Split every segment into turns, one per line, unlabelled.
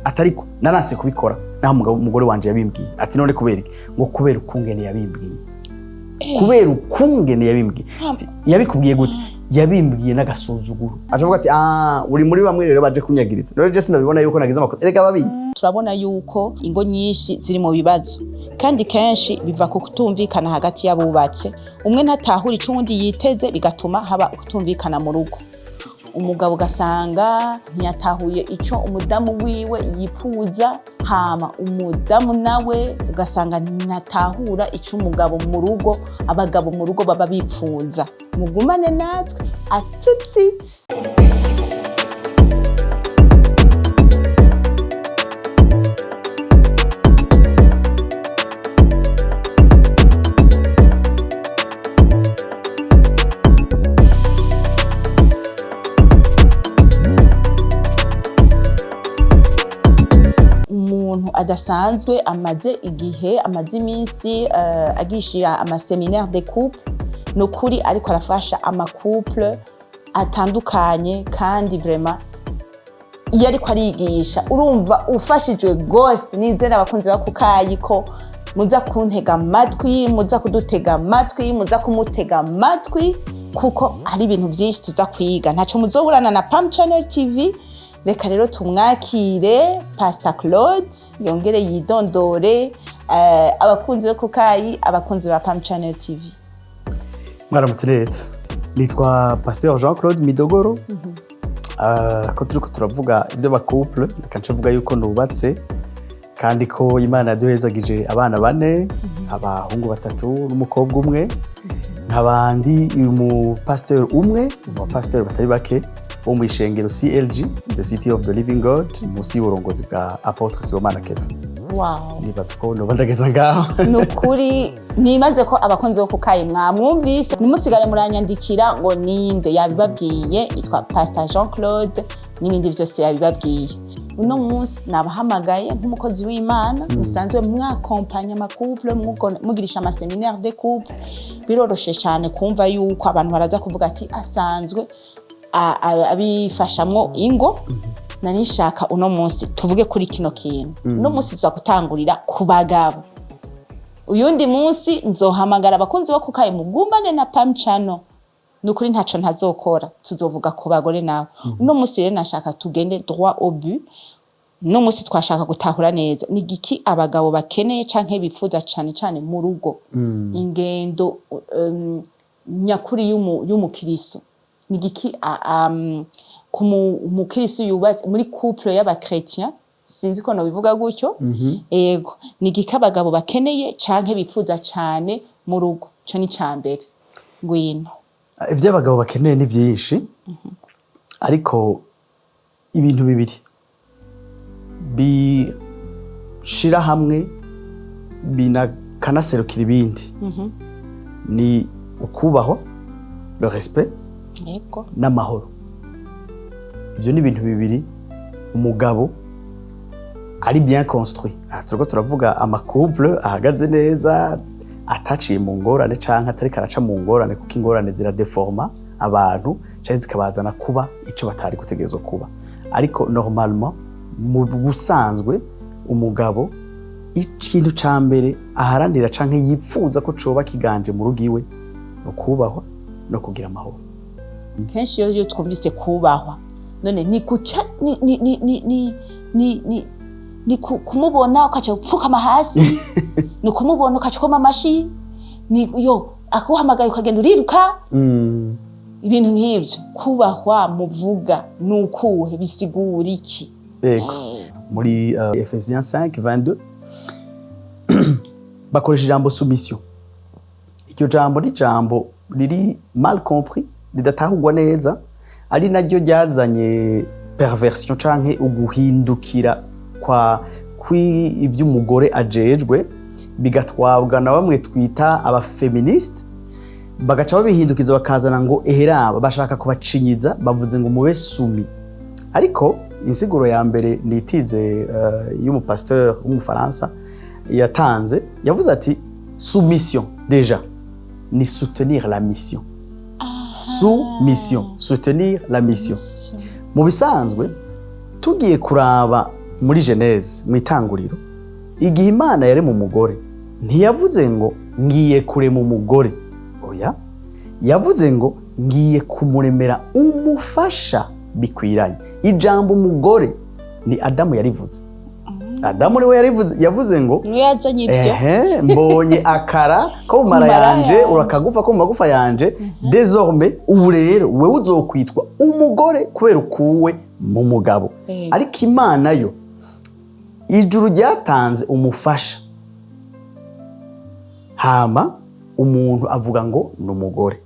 Atariko naranse kubikora naho umugore wanje yabimbwiye. Ati: "None kubera iki?" Ngo kubera ukungene yabimbwiye, kubera ukungene yabimbwiye. Ati: "Yabikubwiye gute?" "Yabimbwiye n'agasuzuguro." Acavuga ati: "Ah, uri muri bamwe rero baje kunyagiriza. Rero je sindabibona yuko nagize amakosa." Erega babizi.
Turabona yuko ingo nyinshi ziri mu bibazo, kandi kenshi biva ku kutumvikana hagati y'abubatse. Umwe ntatahura ico uwundi yiteze, bigatuma haba ukutumvikana mu rugo. Umugabo ugasanga ntiyatahuye ico umudamu wiwe yipfuza, hama umudamu nawe ugasanga ntatahura ico umugabo mu rugo, abagabo mu rugo baba bipfuza. Mugumane natwe atutsitsi. Umuntu adasanzwe amaze igihe, amaze iminsi agisha ama séminaire de couple. Ni ukuri ariko arafasha ama couple atandukanye, kandi vraiment iyo ariko arigisha urumva ufashijwe gose. Nizera abakunzi ba Kukayi ko muza kuntega amatwi, muza kudutega amatwi, muza kumutega amatwi, kuko hari ibintu byinshi tuza kwiga. Ntaco muzoburana na Pam Channel TV. Reka rero tumwakire Pastor Claude, yongere yidondore abakunzi be Kukayi, abakunzi ba Pam Channel TV.
Mwaramutse neza. Nitwa Pasteur Jean Claude Midogoro. Ko turiko turavuga iby'aba couple, reka nce yuko nubatse kandi ko Imana yaduhezagije abana bane, abahungu batatu n'umukobwa umwe. Nkaba ndi umupasiteri, umwe mu bapasiteri batari bake bo mu ishengero CLG, the City of the Living God, munsi y'uburongozi bwa Apôtre Sibomana Kevin. Nibaza ko noba ndageza ngaho.
Ni ukuri nimaze ko abakunzi bo Kukayi mwamwumvise. Ntimusigare muranyandikira ngo ninde. Yabibabwiye, yitwa Pastor Jean Claude, n'ibindi byose yabibabwiye. Uno munsi nabahamagaye nk'umukozi w'Imana musanzwe mwakompanya ama couple, mugirisha ama séminaire de couple. Biroroshe cyane kumva yuko abantu baraza kuvuga ati asanzwe abifashamwo ingo. Nari nshaka uno munsi tuvuge kuri kino kintu. Uno munsi tuza gutangurira ku bagabo, uyundi munsi nzohamagara abakunzi bo Kukayi. Mugumane na Pam Channel, ni ukuri ntaco ntazokora. Tuzovuga ku bagore nawe. Uno munsi rero nashaka tugende droit au but. Uno munsi twashaka gutahura neza ni igiki abagabo bakeneye canke bifuza cane cane mu rugo. Ingendo nyakuri y'umukiristo ni igiki ku mukiristo yubatse muri couple y'aba chrétien? Sinzi ko nobivuga gutyo. Ego, ni igiki abagabo bakeneye canke bifuza cane mu rugo? Ico ni ca mbere. Ngwino.
Ibyo abagabo bakeneye ni byinshi, ariko ibintu bibiri bishira hamwe binakanaserukira ibindi ni ukubahwa, le respect, n'amahoro. Ibyo ni ibintu bibiri umugabo ari bien construit. Aha turiko turavuga ama couple ahagaze neza, ataciye mu ngorane canke atariko araca mu ngorane, kuko ingorane ziradeforma abantu canke zikabazana kuba ico batari gutegerezwa kuba. Ariko normalement, mu busanzwe, umugabo ikintu ca mbere aharanira canke yipfuza ko coba kiganje mu rugo iwe no kubahwa no kugira amahoro.
Kenshi iyo twumvise kubahwa, none ni guca ni kumubona ukaca upfukama hasi, ni kumubona ukaca ukoma amashi, ni yo akuhamagaye ukagenda uriruka, ibintu nk'ibyo. Kubahwa muvuga ni ukuhe? Bisigura iki?
Ego. Muri Ephésiens 5:22 bakoresha ijambo soumission. Iryo jambo ni ijambo riri mal compris, ridatahurwa neza, ari naryo ryazanye perversion canke uguhindukira kwa ivy'umugore ajejwe, bigatwabwa na bamwe twita aba féministes, bagaca babihindukiza bakazana ngo eheraba bashaka kubacinyiza, bavuze ngo mube soumis. Ariko insiguro ya mbere nitize y'umupasteur w'umufaransa yatanze, yavuze ati: "Soumission déjà ni soutenir la mission." Soumission, soutenir la mission. Mu bisanzwe tugiye kuraba Muri Genèse, mu Itanguriro, igihe Imana yarema umugore, ntiyavuze ngo "Ngiye kurema umugore", oya, yavuze ngo "Ngiye kumuremera umufasha bikwiranye". Ijambo umugore ni Adamu yarivuze. Adamu niwe yarivuze, yavuze ngo
Niwe yazanye ibyo.
"Ehe, mbonye akara ko mu mara
Mara
yanje,
yanje.
urakagufa ko mu magufa yanje. Désormais, ubu rero wewe uzokwitwa umugore kubera ukuwe mu mugabo." Ariko Imana yo, ijuru ryatanze umufasha, hama umuntu avuga ngo ni umugore.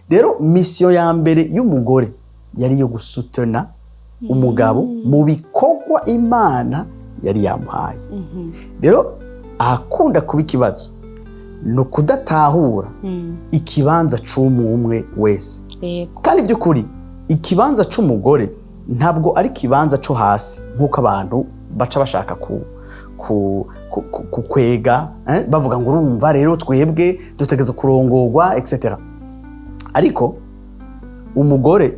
Rero mission ya mbere y'umugore yari iyo gusutena umugabo mu bikorwa Imana yari yamuhaye. Rero ahakunda kuba ikibazo ni ukudatahura ikibanza c'umwe umwe wese. Kandi by'ukuri ikibanza c'umugore ntabwo ari ikibanza co hasi nk'uko abantu baca bashaka ku kwega, bavuga ngo "Urumva rero twebwe dutegereza kurongorwa", etc. Ariko umugore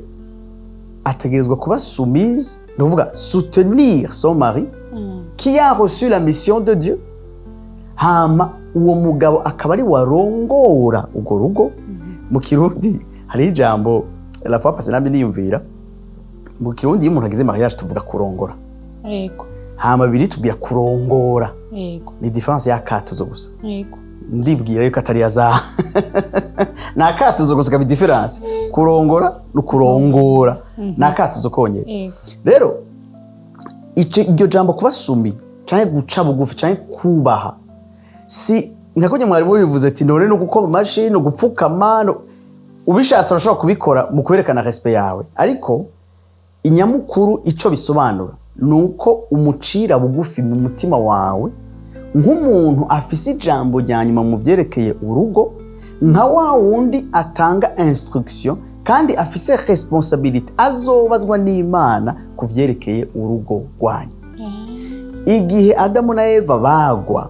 ategerezwa kuba soumise, ni ukuvuga soutenir son mari qui a reçu la mission de Dieu, hama uwo mugabo akaba ari warongora urwo rugo. Mu Kirundi hari ijambo, la fois passée nambi niyumvira, mu Kirundi iyo umuntu agize mariage tuvuga kurongora. Hama biri tubwira kurongora. Ni différence y'akatuzo gusa. Ndibwira yuko atari yaza, ni akatuzo gusa kaba différence. Kurongora no kurongora ni akatuzo konyine. Rero icyo, iryo jambo kuba soumis canke guca bugufi canke kubaha, si nka kurya mwarimu bivuze ati none no gukoma amashi no gupfukama ubishatse urashobora kubikora mu kwerekana respect yawe, ariko inyamukuru ico bisobanura ni uko umucira bugufi mu mutima wawe nk'umuntu afise ijambo rya nyuma mu vyerekeye urugo, nka wa wundi atanga instruction kandi afise responsabilité, azobazwa n'Imana ku vyerekeye urugo rwanyu. Igihe Adamu na Eva bagwa,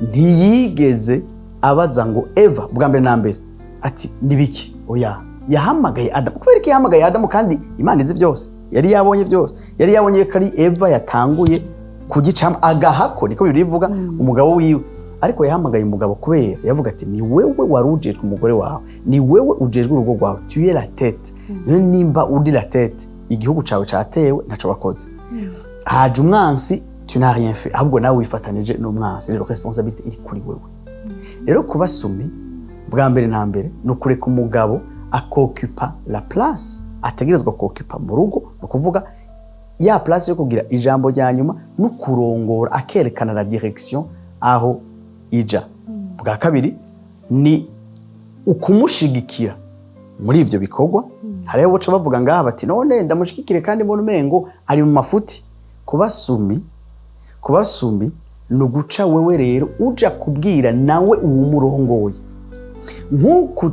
ntiyigeze abaza ngo Eva bwa mbere na mbere ati "Nibiki?" Oya, yahamagaye Adamu. Kubera ko yahamagaye Adamu kandi Imana izi byose, yari yabonye byose, yari yabonye ko ari Eva yatanguye kugicamo agahako, niko Bibiliya ivuga, umugabo wiwe. Ariko yahamagaye umugabo kubera yavuga ati "Ni wewe wari ujejwe umugore wawe, ni wewe ujejwe urugo rwawe, tu es la tête. None nimba uri la tête, igihugu cawe catewe, ntaco wakoze, haje umwansi, tu n'as rien fait, ahubwo nawe wifatanije n'umwansi. Rero responsabilité iri kuri wewe." Rero kuba soumis bwa mbere na mbere ni ukureka umugabo akokupa la place ategerezwa kokupa mu rugo, ni ukuvuga ya place yo kugira ijambo rya nyuma no kurongora, akerekana la direction aho ija. Bwa kabiri ni ukumushigikira muri ivyo bikorwa. Hariho baca bavuga ngaha bati "None ndamushigikire kandi mbona umengo ari mu mafuti?" Kuba soumis, kuba soumis ni uguca wewe rero uja kubwira nawe uwumurongoye. Nk'uku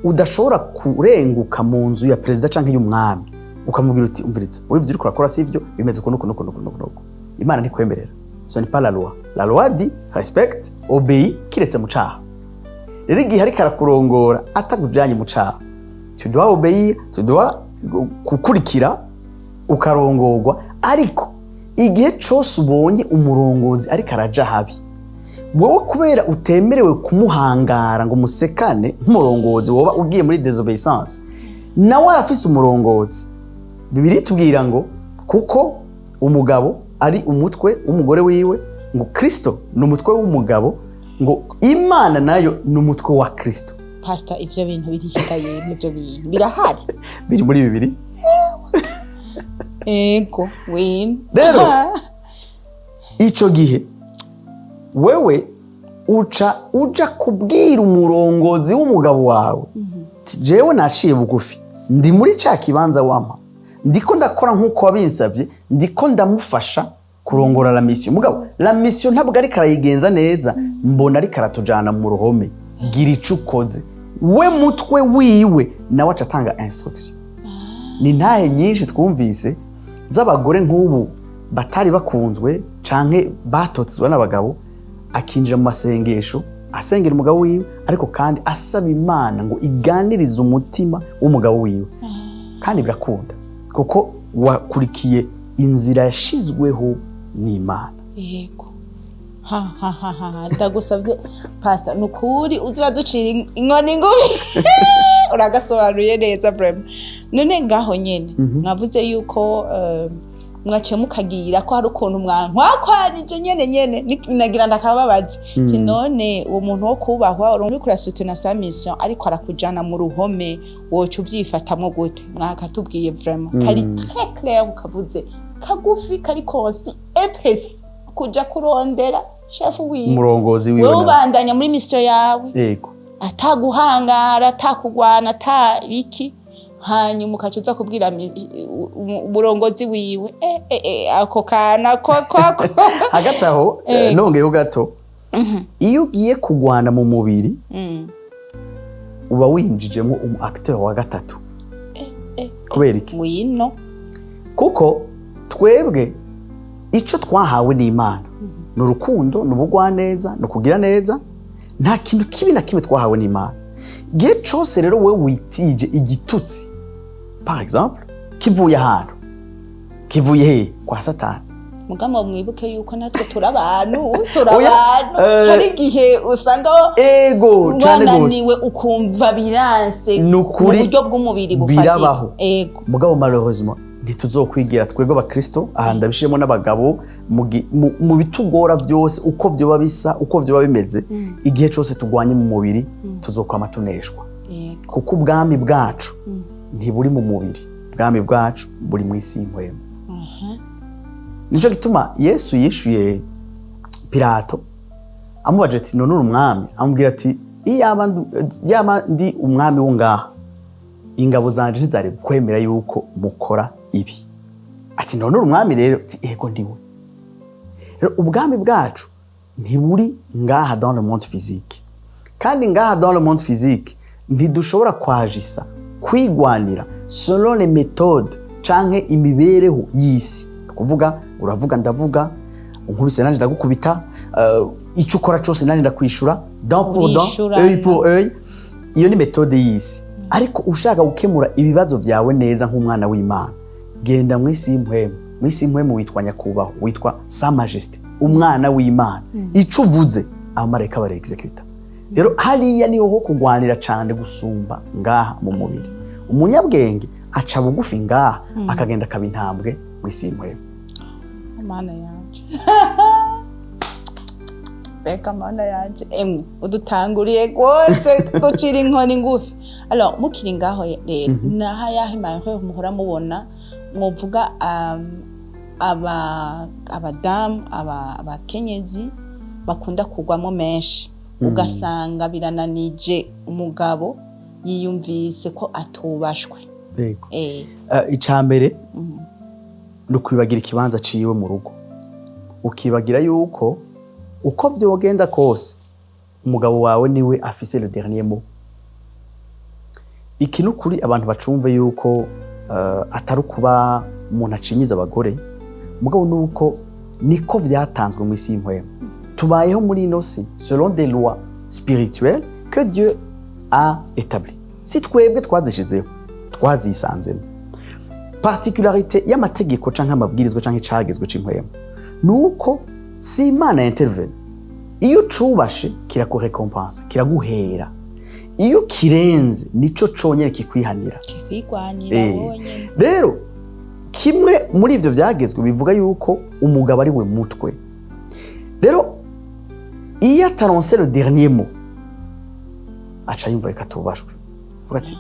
udashobora kurenguka mu nzu ya perezida canke y'umwami ukamubwira uti "Umviriza, wowe ivyo uriko urakora sivyo, bimeze uku nuku nuku nuku nuku nuku." Imana ntikwemerera. Ce n'est pas la loi. La loi dit respecte, obéis, kiretse mu caha. Rero igihe ariko arakurongora atakujanye mu caha, tu dois obéir, tu dois gukurikira ukarongorwa. Ariko igihe cose ubonye umurongozi ariko araja habi, wowe kubera utemerewe kumuhangara ngo musekane nk'umurongozi, woba ugiye muri désobéissance. Nawe arafise umurongozi. Bibiliya itubwira ngo kuko umugabo ari umutwe w'umugore wiwe, ngo Kristo ni umutwe w'umugabo, ngo Imana nayo ni umutwe wa Kristo.
Pasita, ibyo bintu birihigaye, n'ibyo bintu birahari?
Biri muri bibiri.
Ego win.
Rero ico gihe wewe uca uja kubwira umurongozi w'umugabo wawe ati "Jewe naciye bugufi, ndi muri ca kibanza wampa, ndiko ndakora nk'uko wabinsavye, ndiko ndamufasha kurongora la mission. Mugabo la mission ntabwo ariko arayigenza neza, mbona ariko aratujana mu ruhome. Gira ico ukoze." We mutwe wiwe nawe aca atanga instruction. Ni ntahe nyinshi twumvise z'abagore nk'ubu batari bakunzwe canke batotezwa n'abagabo, akinjira mu masengesho asengera umugabo wiwe, ariko kandi asaba Imana ngo iganirize umutima w'umugabo wiwe. Kandi birakunda kuko wakurikiye Inzira yashizweho n'Imana.
Yego, ha ha ha ha, ndagusabye pastor, ni ukuri uziraducira inkoni ngufi. Uragasobanuye neza vraiment. None ngaho nyene mwavuze yuko mwaciye mukagira ko hari ukuntu mwankwankwanije nyene nyene, nagira ndakababaza nti none uwo muntu wo kubahwa uriko urasutena sa mission, ariko arakujana mu ruhome, woca uvyifatamwo gute? Mwakatubwiye vraiment, kari très clair, ukavuze kagufi, kari concis et précis, kuja kurondera chef wiwe.
Umurongozi wiwe.
Wewe
Nawe.
ubandanya muri mission yawe, ataguhangara, atakugwana, ata biki, hanyuma ukaca uza kubwira umurongozi wiwe. Ako kana ko ko.
Hagati aho, nongeyeho gato, iyo ugiye kugwana mu mubiri, uba winjijemo umu acteur wa gatatu. Kubera iki?
Ngwino.
Kuko twebwe icyo twahawe n'Imana ni urukundo, ni ubugwaneza, ni ukugira neza. Nta kintu kibi na kimwe twahawe n'Imana. Igihe cyose rero wowe witije igitutsi, par exemple, kivuye ahantu, kivuye he? Kwa Satani.
Mugabo mwibuke yuko natwe turi abantu, turi
Oya,
abantu. Hari igihe usanga
Ego, cyane gose.
wananiwe, ukumva biranse
Ni ukuri,
mu buryo bw'umubiri bufatika.
Birabaho. Mugabo malheureusement ntituzokwigira twebwe abakristo, aha ndabishiremo n'abagabo, mu bitugora byose, uko byoba bisa, uko byoba bimeze, igihe cyose tugwanye mu mubiri tuzokwama tuneshwa, kuko ubwami bwacu ntiburi mu mubiri, ubwami bwacu buri mu isi y'impwemu. Nicyo gituma Yesu yishuye Pilato amubaje ati: "None uri umwami?" Amubwira ati: "Iyaba ndi umwami wo ngaha, ingabo zanje ntizari kwemera yuko mukora ibi." Ati: "None uri umwami rero?" Ati: "Ego, ndiwe." Rero ubwami bwacu ntiburi ngaha dans le monde physique, kandi ngaha dans le monde physique ntidushobora kwajisa kwigwanira selon les méthodes canke imibereho y'isi. Kuvuga uravuga, ndavuga, unkubise nanjye ndagukubita, icyo ukora cyose nanjye ndakwishura, dent pour dent,
Urishurana.
œil pour œil. Iyo ni méthode y'isi. Ariko ushaka gukemura ibibazo byawe neza nk'umwana w'Imana, genda mu isi y'impwemu. Mu isi y'impwemu witwa nyakubahwa, witwa sa majesté, umwana w'Imana. Ico uvuze abamarayika barexecuta. Rero hariya niho ho kugwanira cane gusumba ngaha mu mubiri. Umunyabwenge aca bugufi ngaha, akagenda akaba intambwe mu isi y'impwemu.
Mana yanje, mbega mana yanje, emwe udutanguriye rwose ducira inkoni ngufi. Alors mukiri ngaho rero, naha yahe mahoro muhora mubona mwovuga aba abadamu, abakenyezi bakunda kugwamo menshi, ugasanga birananije umugabo, yiyumvise ko atubashwe?
Yego. Ica mbere ni ukwibagira ikibanza ciwe mu rugo, ukibagira yuko uko vyogenda kose umugabo wawe niwe afise le dernier mot. Iki ni ukuri, abantu bacumve yuko atari ukuba umuntu acinyiza abagore, mugabo nuko niko vyatanzwe mu isi y'impwemu. Tubayeho muri ino si selon des lois spirituelles que Dieu a établies. Si twebwe twazishizeho, twazisanzemo. Particularité y'amategeko canke amabwirizwa canke icagezwe c'impwemu nuko si Imana intervene. Iyo ucubashe kirakurecompensa, kiraguhera. Iyo kirenze nico conyene kikwihanira.
Kikwigwanira wowe nyene.
Rero kimwe muri ivyo vyagezwe bivuga yuko umugabo ari we mutwe. Rero iyo ataronse le dernier mot, aca yumva reka tubashwe, avuga ati: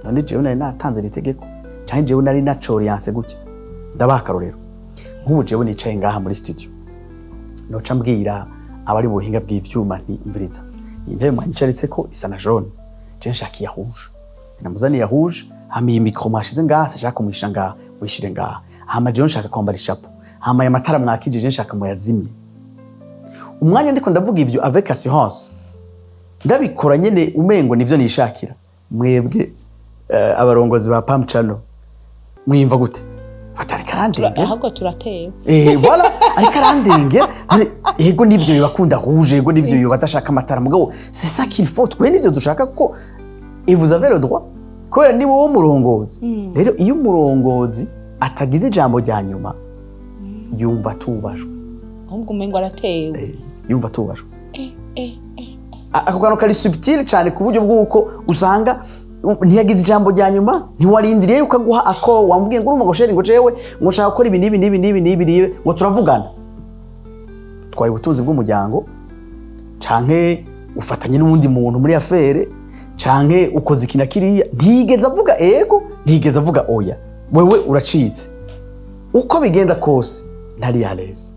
"None jewe nari natanze iri tegeko, canke jewe nari nacoryanse gutya?" Ndabaha akarorero. Nk'ubu jewe nicaye ngaha muri studio, noca mbwira abari mu buhinga bw'ivyuma nti: "Umviriza, iyi ntebe mwanyicaritseko isa na jaune, je nshaka iya rouge." Namuzaniye iya rouge. Hama iyi micro mwashize ngaha, sinshaka kumwisha ngaha, muyishire ngaha. Hama jewe nshaka kwambara ishapo. Hama aya matara mwakije, je nshaka muyazimye. Umwanya ndiko ndavuga ivyo avec assurance, ndabikora nyene umengo nivyo nishakira, mwebwe abarongozi ba Pam Channel mwimva gute? Batariko arandengera.
Ahubwo turatewe.
Voilà, ariko arandengera. Ego nivyo, yobakunda rouge, ego nivyo, yoba adashaka amatara, mugabo c'est ça qu'il faut, twe nivyo dushaka kuko, et vous avez le droit, kubera ni wowe murongozi. Rero iyo umurongozi atagize ijambo rya nyuma Yumva atubashwe.
Ahubwo umengo aratewe.
Yumva atubashwe.
Eh, eh, eh.
Ako kantu kari subtil cyane, ku buryo bw'uko usanga ntiyagize ijambo rya nyuma, ntiwarindiriye yuko aguha ako wamubwiye ngo urumva, ngo chéri, ngo jewe ngo nshaka gukora ibi n'ibi n'ibi n'ibi n'ibi n'ibi, ngo turavugana, twaye ubutunzi bw'umuryango, canke ufatanye n'uwundi muntu muri affaire, canke ukoze iki na kiriya, ntiyigeze avuga ego, ntiyigeze avuga oya, wewe uracitse. Uko bigenda kose ntari à l'aise,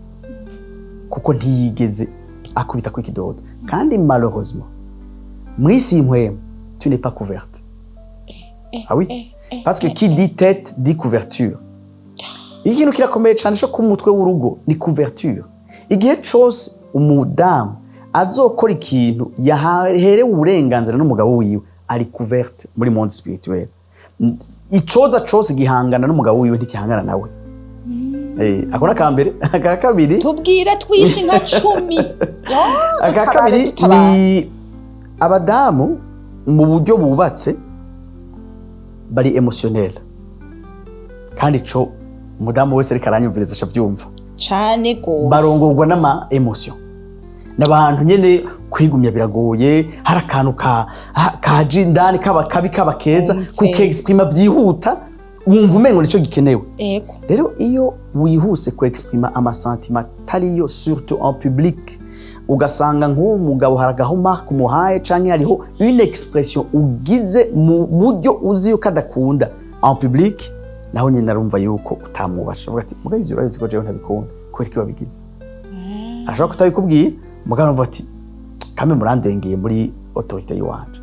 kuko ntiyigeze akubita ku ikidodo. Kandi malheureusement mu isi y'impwemu, tu n'es pas couverte. Ah oui, parce que qui dit tête dit couverture. Ikintu kirakomeye cyane cyo ku mutwe w'urugo ni couverture. Igihe cose umudamu azokora ikintu yaherewe uburenganzira n'umugabo wiwe, ari couverte muri monde spirituel. Icoza cose gihangana n'umugabo wiwe ntikihangana nawe. Ako nakambere. Aka kabiri,
Tubwire twishe nka 10. Yo,
aka
dutabare,
kabiri
dutabare.
ni abadamu mu buryo bubatse bari émotionnel, kandi ico umudamu wese ariko aranyumviriza aca avyumva.
Cane gose.
Barongorwa n'ama émotion, n'abantu nyene kwigumya biragoye. Hari akantu kaje indani, kaba kabi kaba keza, kukexprima vyihuta, wumva umengo nico gikenewe. Rero iyo wihuse ku exprima ama sentiments atariyo, surtout en public, ugasanga nk'uwo mugabo hari agahomarke umuhaye, canke hariho une expression ugize mu buryo uzi yuko adakunda en public, naho nyine arumva yuko utamwubasha. Avuga ati: "Mugabo ivyo urabizi ko jewe ntabikunda, kubera iki wabigize?" Ashobora kutabikubwira, mugabo arumva ati: "Kame murandengeye muri autorité yiwanje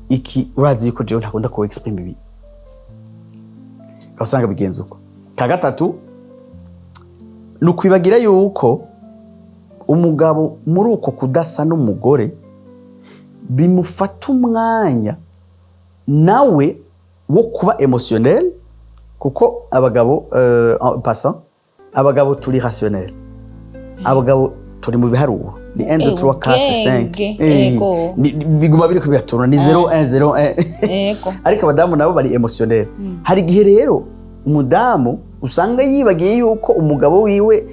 iki, urazi yuko jewe ntakunda ku exprima ibi." Ugasanga bigenze uko. Ka gatatu ni ukwibagira yuko umugabo muri uko kudasa n'umugore bimufata umwanya nawe wo kuba émotionnel, kuko abagabo, en passant, abagabo turi rationnel, abagabo turi mu biharuro, ni 1 2 3 4 5.
Ubwenge, ego.
Biguma biriko biraturuna, ni 0 1 0 1. Ariko abadamu nabo bari émotionnel. Hari igihe rero umudamu usanga yibagiye yuko umugabo wiwe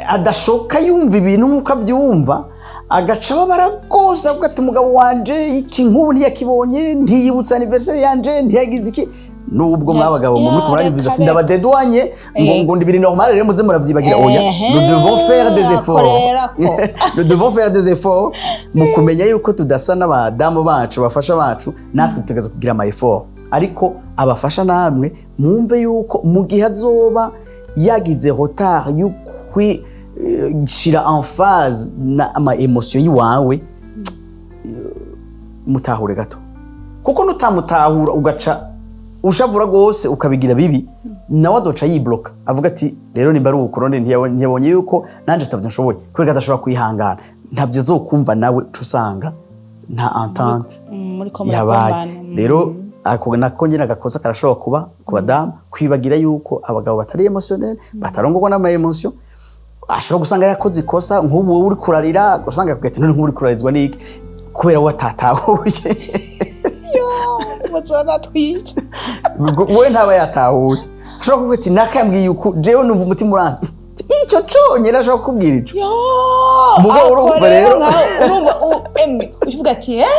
adashoka yumva ibintu nk'uko abyumva, agaca ababara rwose, avuga ati: "Umugabo wanje iki nk'ubu ntiyakibonye, ntiyibutse anniversaire yanje, ntiyagize iki." Nubwo mwabagabo mu muri muranyumviza,
reka,
sindabadedwanye ngo ngo ndi biri normal rero muze muravyibagira, oya. Nous devons faire des efforts.
Akorerako.
Nous devons faire des efforts mu kumenya yuko tudasa n'abadamu bacu, abafasha bacu. Natwe dutegereza kugira ama effort, ariko abafasha namwe mwumve yuko mu gihe azoba yagize retard yo kwishira en phase na ama émotion yiwawe, mutahure gato, kuko nutamutahura ugaca ushavura rwose ukabigira bibi, nawe azoca yibloka, avuga ati: "Rero nimba ari uko none ntiyabonye yuko nanje atabyo nshoboye, kubera ko adashobora kwihangana, ntabyo azokumva." Nawe uca usanga nta entente
Muriko
yabaye.
muragombana.
Rero ako nako nyine agakosa karashobora kuba ku badamu, kwibagira yuko abagabo batari émotionnel, batarongorwa n'ama émotion. Ashobora gusanga yakoze ikosa, nk'ubu wowe uri kurarira, usanga akubwira ati: "None nk'ubu uri kurarizwa n'iki?" Kubera we atatahuye.
Yo, muzona twica.
We ntaba yatahuye. Ashobora kuvuga ati: "Nakambwiye uku, jewe numva umutima uranze." Icyo conyine ashobora kukubwira ico.
Yo.
Mugabo
ako
urumva
rero
rero.
Nkawe urumva emwe uvuga ati: "Eh,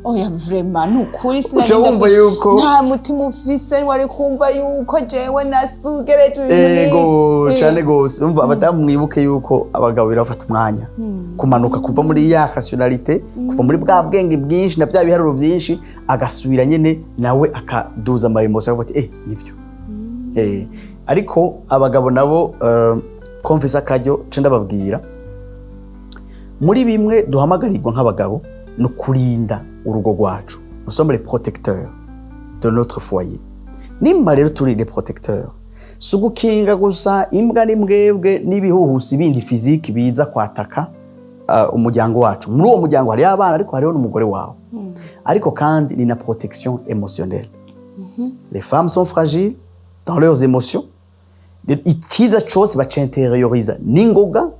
oya, vraiment ni ukuri."
Uca wumva yuko
Nta mutima ufise, wari kumva yuko jewe nasugereje ibintu.
Ego.
Nk'ibi.
Cyane gose. Umva, abadamu mwibuke yuko abagabo birafata umwanya kumanuka kuva muri ya rationalité, kuva muri bwa bwenge bwinshi na bya biharuro byinshi, agasubira nyene nawe akaduza ama émotion, akavuga ati: "Eh, nivyo." Ariko abagabo nabo, ko mfise akaryo ce ndababwira, muri bimwe duhamagarirwa nk'abagabo ni ukurinda urugo rwacu. Nous sommes les protecteurs de notre foyer. Nimba rero turi les protecteurs, si ugukinga gusa imbwa n'imbwebwe n'ibihuhusi bindi physique biza kwataka umuryango wacu. Muri uwo muryango hariyo abana, ariko hariho n'umugore wawe. Ariko kandi ni na protection émotionnelle. Les femmes sont fragiles dans leurs émotions. Ikiza cose bacinterioriza n'ingoga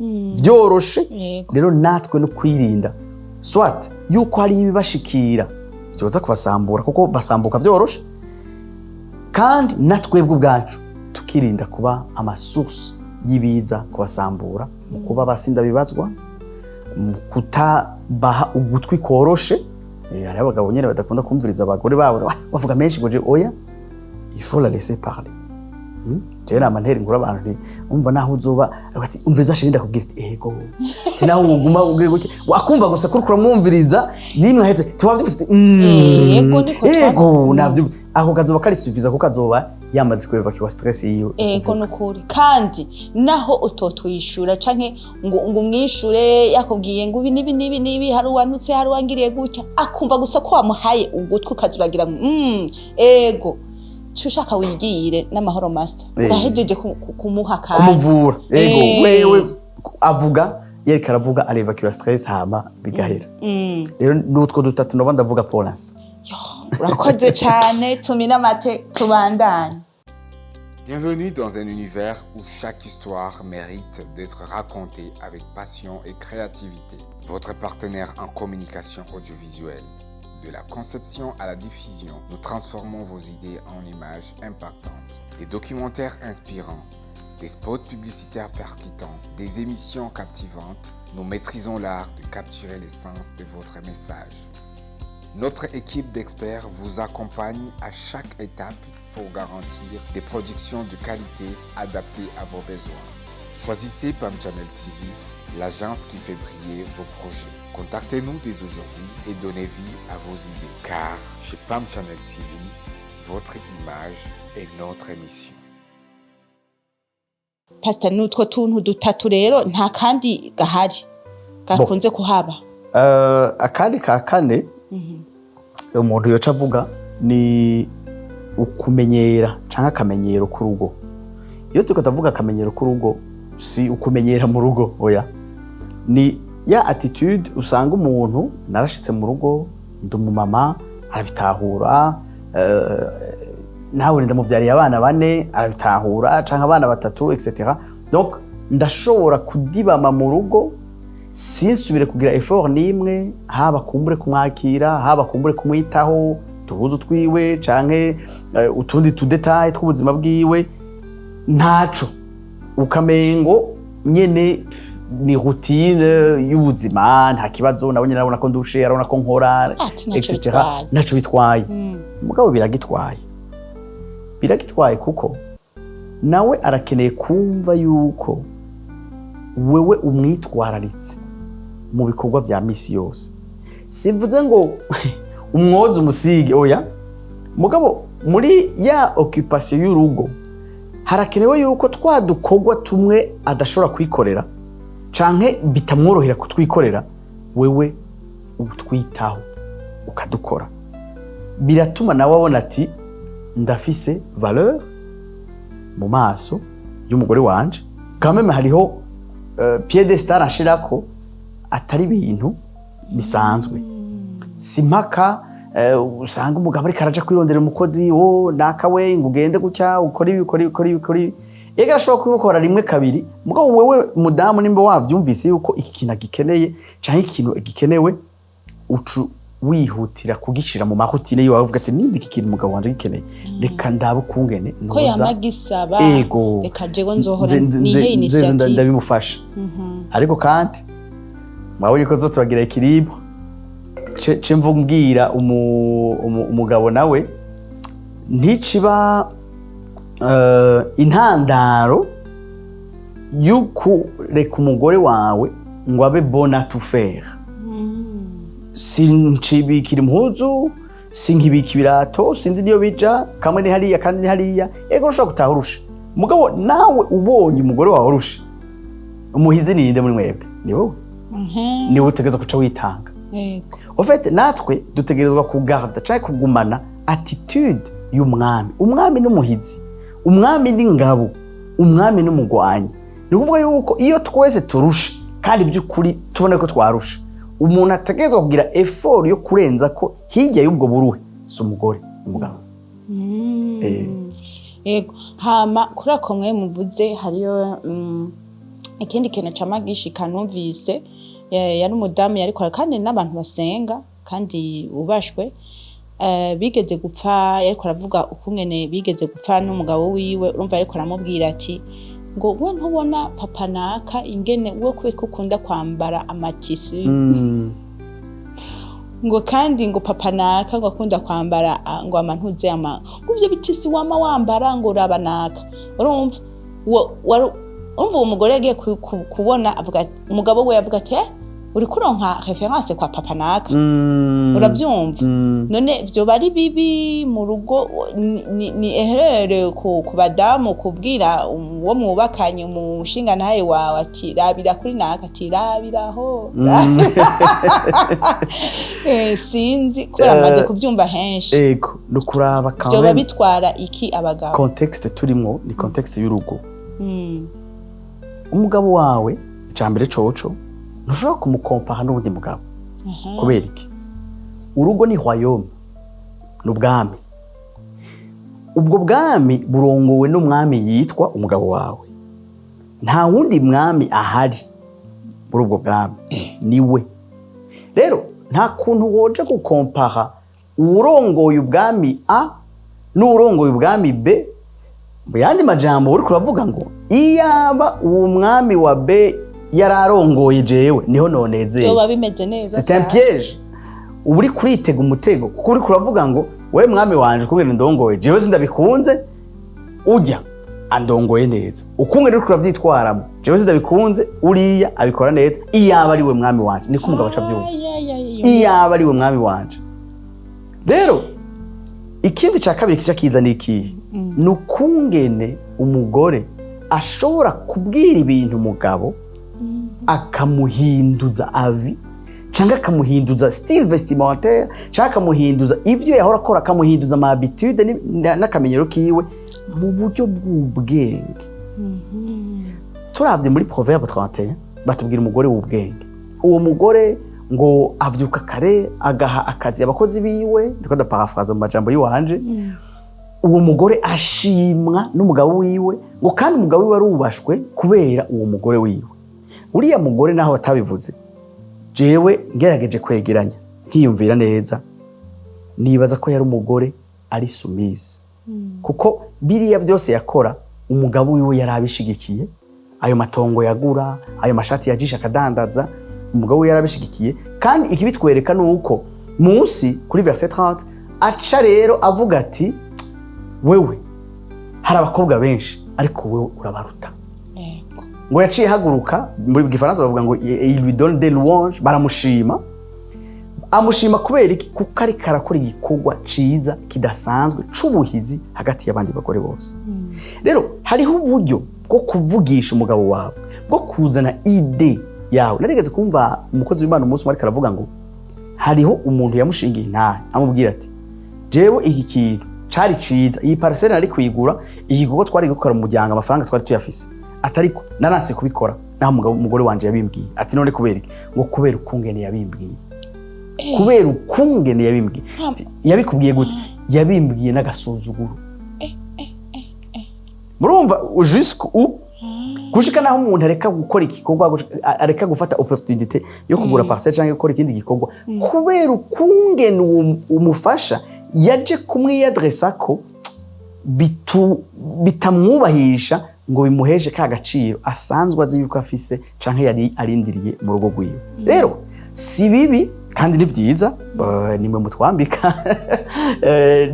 byoroshe. Rero natwe no kwirinda soit yuko hari ibibashikira byoza kubasambura, kuko basambuka byoroshe, kandi natwebwe ubwacu tukirinda kuba ama source y'ibiza kubasambura mu kuba basinda bibazwa, mu kutabaha ugutwi koroshe. Hariho abagabo nyene badakunda kumviriza abagore babo, bavuga menshi ngo oya, il faut la laisser parler. Jewe nama ntera inkuru abantu nti umva naho uzoba ati umviriza chérie, ndakubwira ati ego, ati naho woguma ubwire gutya wakumva gusa kuriko uramwumviriza nimwe ahetse tuwavyumvise ati
Ego, niko
ego navyumvise, ako kazoba kari suffisant kuko kazoba yamaze kuevacuer stress yiwe.
Ego, nukuri. Kandi naho utotwishura canke ngo umwishure yakubwiye ngo ibi nibi nibi nibi, hari uwanutse, hari uwangiriye gutya, akumva gusa ko wamuhaye ugutwi ukazuragira ngo ego, cyo ushaka wigire n'amahoro masa. Urahejeje kumuha akanya.
Kumuvura, ego. Wewe avuga yereka aravuga, arevacuer stress, hama bigahera. Rero nutwo dutatu noba ndavuga pour l'instant.
Yo, urakoze cane. Tumine amate, tubandanye.
Bienvenue dans un univers où chaque histoire mérite d'être racontée avec passion et créativité. Votre partenaire en communication audiovisuelle. De la conception à la diffusion, nous transformons vos idées en images impactantes, des documentaires inspirants, des spots publicitaires percutants, des émissions captivantes. Nous maîtrisons l'art de capturer l'essence de votre message. Notre équipe d'experts vous accompagne à chaque étape pour garantir des productions de qualité adaptées à vos besoins. Choisissez Pam Channel TV, l'agence qui fait briller vos projets. Contactez-nous dès aujourd'hui et donnez vie à vos idées. Car chez Pam Channel TV, votre image est notre mission.
Pastor, nutwo tuntu dutatu rero, nta kandi gahari gakunze kuhaba?
Akandi ka kane umuntu yoca avuga ni ukumenyera canke akamenyero k'urugo. Iyo turiko ndavuga akamenyero k'urugo, si ukumenyera mu rugo, oya, ni ya attitude usanga umuntu narashitse mu rugo, ndi umumama, arabitahura, nawe ndamuvyariye abana bane, arabitahura, canke abana batatu, etc. Donc ndashobora kudibama mu rugo, sinsubire kugira effort n'imwe, haba kumbure kumwakira, haba kumbure kumwitaho tubuze twiwe canke utundi tu détails tw'ubuzima bwiwe, ntaco, ukamengo nyene ni routine y'ubuzima, nta kibazo. Nawe nyene arabona ko ndushe, arabona ko nkora,
Ati ntaco
etc.
bitwaye.
Ntaco bitwaye. Mugabo biragitwaye, biragitwaye, kuko nawe arakeneye kumva yuko wewe umwitwararitse mu bikorwa vya misi yose. Simvuze ngo umwoze, umusige, oya, mugabo muri ya occupation y'urugo harakenewe yuko twa dukorwa tumwe adashobora kwikorera canke bitamworohera kutwikorera, wewe utwitaho ukadukora. Biratuma nawe abona ati ndafise valeur mu maso y'umugore wanje, quand même hariho piédestal anshirako, atari ibintu bisanzwe. Si mpaka usanga umugabo ariko araja kwirondera umukozi wo naka, we ngo ugende gutya, ukore ibi, ukore ibi, ukore ibi, ukore ibi. Ega arashobora kubikora rimwe, kabiri, mugabo wewe mudamu nimba wavyumvise yuko iki kintu agikeneye canke ikintu gikenewe, ucu wihutira kugishira mu ma routine yiwawe, uvuga ati nimba iki kintu umugabo wanje agikeneye, reka ndabe ukungene
ko yama gisaba.
Ego.
Reka jewe nzohora nihe initiative.
Ndabimufasha. Ariko kandi mwabonye ko zo turagira équilibre, ce mvumbwira umugabo nawe nticiba intandaro y'ukureka umugore wawe ngo abe bonne à tout faire. Sincibikira impuzu, sinkibika ibirato, sindi niyo bija, kamwe ni hariya kandi ni hariya. Ego, ushobora gutaha urusha, mugabo nawe ubonye umugore wawe urusha, umuhizi ninde muri mwebwe? Ni wowe. Niwe utegerezwa kuca witanga. En fait, natwe dutegerezwa kugarda canke kugumana attitude y'umwami. Umwami n'umuhizi, umwami n'ingabo, umwami n'umugwanyi. Ni ukuvuga yuko iyo twese turusha kandi by'ukuri tubona ko twarusha, umuntu ategerezwa kugira effort yo kurenza ko hirya y'ubwo buruhe si umugore, umugabo.
Yego. Hama kuri ako mwe muvuze, hariyo ikindi kintu cama gishika numvise, yari umudamu yarikora kandi n'abantu basenga kandi bubashwe, bigeze gupfa, yariko aravuga ukungene bigeze gupfa n'umugabo wiwe. Urumva yariko aramubwira ati Ngo we ntubona papa naka ingene we kubera ko ukunda kwambara ama tissus, ngo kandi ngo papa naka ngo akunda kwambara ngo amantuze ama ngo ivyo bi tissus wama wambara, ngo uraba naka. Urumva urumva uwo mugore yagiye kubona avuga umugabo we avuga ati: "Eh, uriko uronka référence kwa papa naka." Uravyumva? None vyoba ari bibi mu rugo? Ni erreur ku badamu kubwira uwo mwubakanye, umushingantahe wawe, ati: "Rabira kuri naka", ati: "Rabiraho"? Sinzi kubera maze kubyumva henshi.
Ego, ni ukuraba quand
Vyoba
même
bitwara iki abagabo?
Contexte turimwo ni contexte y'urugo. Umugabo wawe, icambere coco ntushobora kumukompara n'uwundi mugabo. Kubera iki? Urugo ni royaume, ni ubwami. Ubwo bwami burongowe n'umwami yitwa umugabo wawe. Nta wundi mwami ahari muri ubwo bwami, ni we. Rero nta kuntu woja gukompara uwurongoye ubwami A n'uwurongoye ubwami B. Mu yandi majambo, uriko uravuga ngo iyaba uwo mwami wa B yararongoye jewe, niho nonezeye.
Vyoba bimeze neza.
C'est un
Cane.
piège. Uba uri kuritega umutego, kuko uri kuravuga ngo: "Wewe mwami wanje, ukungene ndongoye jewe sindabikunze, ujya andongoye neza. Ukungene uriko uravyitwaramo jewe sindabikunze, uriya abikora neza. Iyaba ari we mwami wanje." Niko umugabo aca avyumva.
Ay, ay, ay, ay.
Iyaba ari we mwami wanje. Rero ikindi cya kabiri kica kiza ni ikihe? Ni ukungene umugore ashobora kubwira ibintu umugabo, akamuhinduza avis, cyangwa akamuhinduza style vestimentaire, cyangwa akamuhinduza ibyo yahora akora, akamuhinduza ama habitude n'akamenyero kiwe mu buryo bw'ubwenge. Turavye muri Proverbe 31, batubwira umugore w'ubwenge. Uwo mugore ngo avyuka kare, agaha akazi abakozi biwe. Ndiko ndaparafraza mu majambo yiwanje. Uwo mugore ashimwa n'umugabo wiwe, ngo kandi umugabo wiwe arubashwe kubera uwo mugore wiwe. Uriya mugore, naho batabivuze, jewe ngerageje kwegeranya nkiyumvira neza, nibaza ko yari umugore ari soumise, kuko biriya byose yakora umugabo wiwe yari abishigikiye. Ayo matongo yagura, ayo mashati yajisha akadandaza, umugabo wiwe yari abishigikiye. Kandi ikibitwereka ni uko munsi kuri verset 30 aca rero avuga ati: "Wewe hari abakobwa benshi, ariko wewe urabaruta." Ngo yaciye ahaguruka, muri gifaransa bavuga ngo "il lui donne des louanges", baramushima. Amushima kubera iki? Kuko ariko arakora igikorwa ciza kidasanzwe c'ubuhizi hagati y'abandi bagore bose. Rero hariho uburyo bwo kuvugisha umugabo wawe, bwo kuzana idée yawe. Narigeze kumva umukozi w'Imana umunsi umwe ariko aravuga ngo hariho umuntu yamushingiye intahe, amubwira ati: "Jewe iki kintu cari ciza, iyi parcelle nari kuyigura, iki gikorwa twari gukora mu muryango, amafaranga twari tuyafise, atariko naranse kubikora naho umugore wanje yabimbwiye." Ati: "None kubera iki?" Ngo: "Kubera ukungene yabimbwiye, kubera ukungene yabimbwiye." Ati: "Yabikubwiye gute?" "Yabimbwiye n'agasuzuguro." Murumva jusque où gushika naho umuntu areka gukora igikorwa, areka gufata opportunité yo kugura parcelle cyangwa gukora ikindi gikorwa kubera ukungene uwo umufasha yaje kumwiyadresa ko bitamwubahisha, ngo bimuheshe ka gaciro asanzwe azi yuko afise canke yari arindiriye mu rugo rwiwe. Rero si bibi kandi ni vyiza, nimwe mutwambika.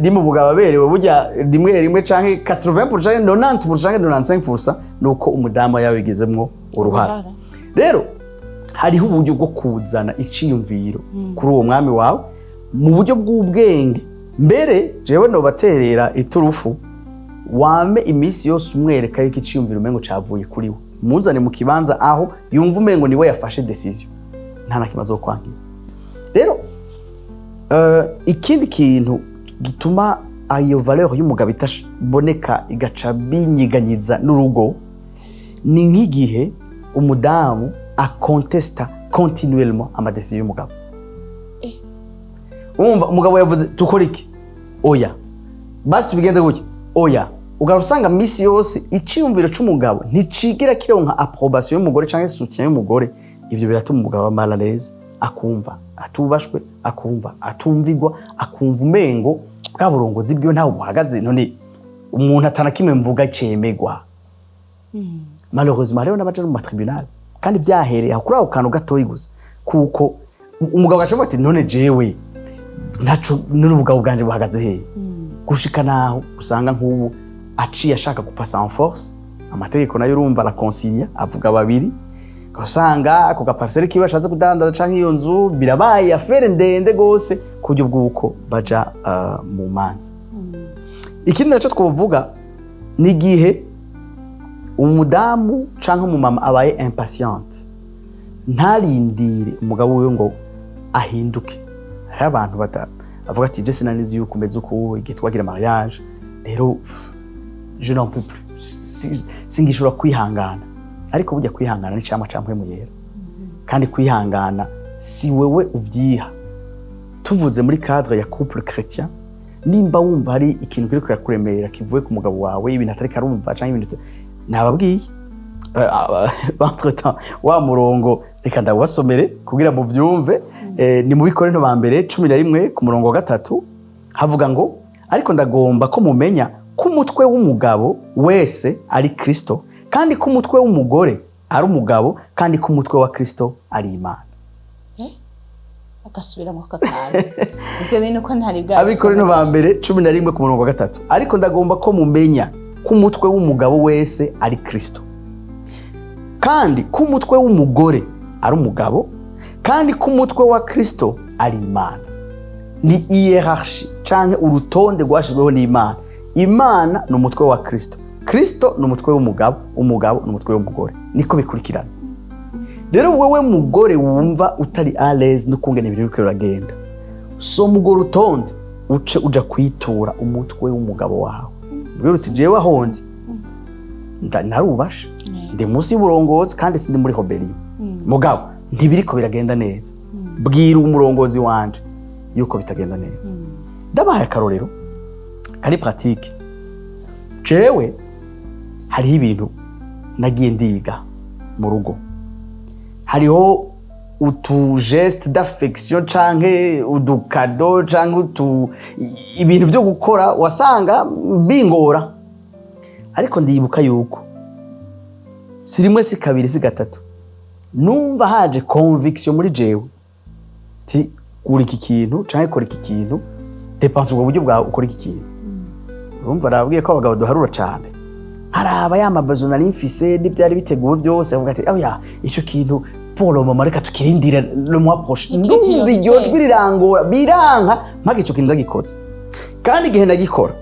Nimwe mugabo aberewe burya rimwe rimwe canke 80% canke 90% canke 95% nuko umudamu yabigizemwo uruhara.
Uruhara.
Rero hariho uburyo bwo kuzana iciyumviro kuri uwo mwami wawe mu buryo bw'ubwenge. Mbere jewe nobaterera iturufu: wame iminsi yose umwereka yuko iciyumviro umengo cavuye kuri we. Muzane mu kibanza aho yumva umengo niwe yafashe décision, nta na kimwe azokwangira. Rero ikindi kintu gituma ayo valeur y'umugabo itaboneka, igaca binyiganyiza n'urugo, ni nk'igihe umudamu akontesta continuellement ama décisions y'umugabo. Umva, umugabo yavuze: "Tukora iki?" "Oya, basi tubigenze gutya." "Oya." Ugahora usanga misi yose iciyumviro c'umugabo nticigira kironka approbation y'umugore canke soutien y'umugore. Ivyo biratuma umugabo aba mal à l'aise, akumva atubashwe, akumva atumvigwa, akumva umengo bwa burongozi bwiwe ntaho buhagaze. None umuntu atana kimwe mvuga cemegwa. Malheureusement, hariho n'abaja no mu ma tribunal, kandi byahereye aho kuri ako kantu gatoyi gusa, kuko umugabo agaca avuga ati: "None jewe ntaco, none ubugabo bwanje buhagaze hehe?" Gushika naho usanga nk'ubu aciye ashaka gupasa en force amategeko nayo, urumva arakonsilia, avuga babiri, usanga ako ga parcelle kiwe ashatse kudandaza canke iyo nzu birabaye affaire ndende gose, ku buryo bw'uko baja mu manza. Ikindi naco twovuga ni igihe umudamu canke umumama abaye impatiente, ntarindire umugabo wiwe ngo ahinduke. Hariho abantu bavuga ati: "Je sinanizi yuko umeze uku igihe twagira mariage, rero je n'en peux plus, singishobora kwihangana." Ariko burya kwihangana ni camwa ca Mpwemu Yera, kandi kwihangana si wewe uvyiha. Tuvuze muri cadre ya couple chrétien, nimba wumva hari ikintu kiriko kirakuremera kivuye ku mugabo wawe, ibintu atariko arumva canke ibintu nababwiye entre temps, wa murongo reka ndawubasomere kugira muvyumve. Ni mu Bikorinto ba mbere 11 ku murongo wa 3, havuga ngo: "Ariko ndagomba ko mumenya ko umutwe w'umugabo wese ari Kristo, kandi ko umutwe w'umugore ari umugabo, kandi ko umutwe wa Kristo ari Imana."
Agasubiramo aka kantu, ibyo bintu ko ntari bwa
Abikorinto ba mbere 11 ku murongo wa 3: "Ariko ndagomba ko mumenya ko umutwe w'umugabo wese ari Kristo, kandi ko umutwe w'umugore ari umugabo, kandi ko umutwe wa Kristo ari Imana." Ni hiérarchie canke urutonde rwashizweho n'Imana. Imana ni umutwe wa Kristo, Kristo ni umutwe w'umugabo, umugabo ni umutwe w'umugore, niko bikurikirana. Rero wewe mugore wumva utari à l'aise n'ukungene ibintu biriko biragenda, soma urwo rutonde, uce uja kwitura umutwe w'umugabo wawe, ubwira uti: "Jewe ahondi narubashe, ndi munsi y'uburongozi kandi sindi muri rébellion, mugabo ntibiriko biragenda neza. Bwira umurongozi wanje yuko bitagenda neza." Ndabahaye akarorero kari pratique. Jewe hariho ibintu nagiye ndiga mu rugo, hariho utu geste d'affection canke udu cadeau canke utu ibintu byo gukora wasanga bingora. Ariko ndibuka yuko si rimwe, si kabiri, si gatatu, numva haje conviction muri jewe ti: "Gura iki kintu canke kora iki kintu, dépense ubwo buryo bwawe ukora iki kintu." Urumva arabwiye ko abagabo duharura cane, haraba ya mabazo nari mfise n'ivyari biteguwe byose, avuga ati: "Oya, ico kintu pour le moment reka tukirindire le mois prochain."
Ikiri
Ndumva iryo
prioritaire.
jwi rirangora, biranka mpaka ico kintu ndagikoze. Kandi igihe ndagikora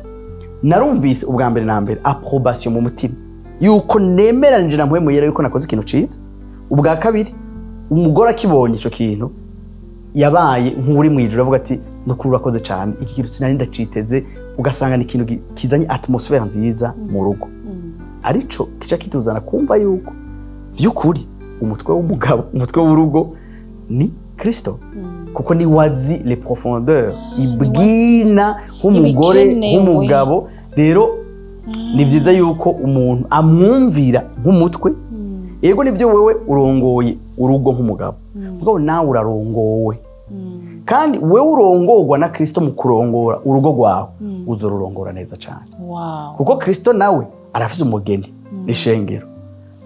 narumvise ubwa mbere na mbere approbation mu mutima yuko nemeranije na Mpwemu Yera yuko nakoze ikintu ciza. Ubwa kabiri, umugore akibonye ico kintu yabaye nk'uri mu ijuru, avuga ati: "Nukuri urakoze cyane, iki kintu sinari ndaciteze." Ugasanga ni ikintu kizanye atmosphère nziza mu rugo, arico kica kituzana kumva yuko vy'ukuri umutwe w'umugabo, umutwe w'urugo ni Kristo, kuko ni wazi les profondeurs ibwina nk'umugore,
ibikenewe.
Nk'umugabo rero ni byiza yuko umuntu amwumvira nk'umutwe. Yego, nibyo, wewe urongoye urugo nk'umugabo, mugabo nawe urarongowe, kandi wewe urongorwa na Kristo. Mu kurongora urugo rwawe uzorurongora neza cyane, kuko Kristo nawe arafise umugeni, n'ishengero.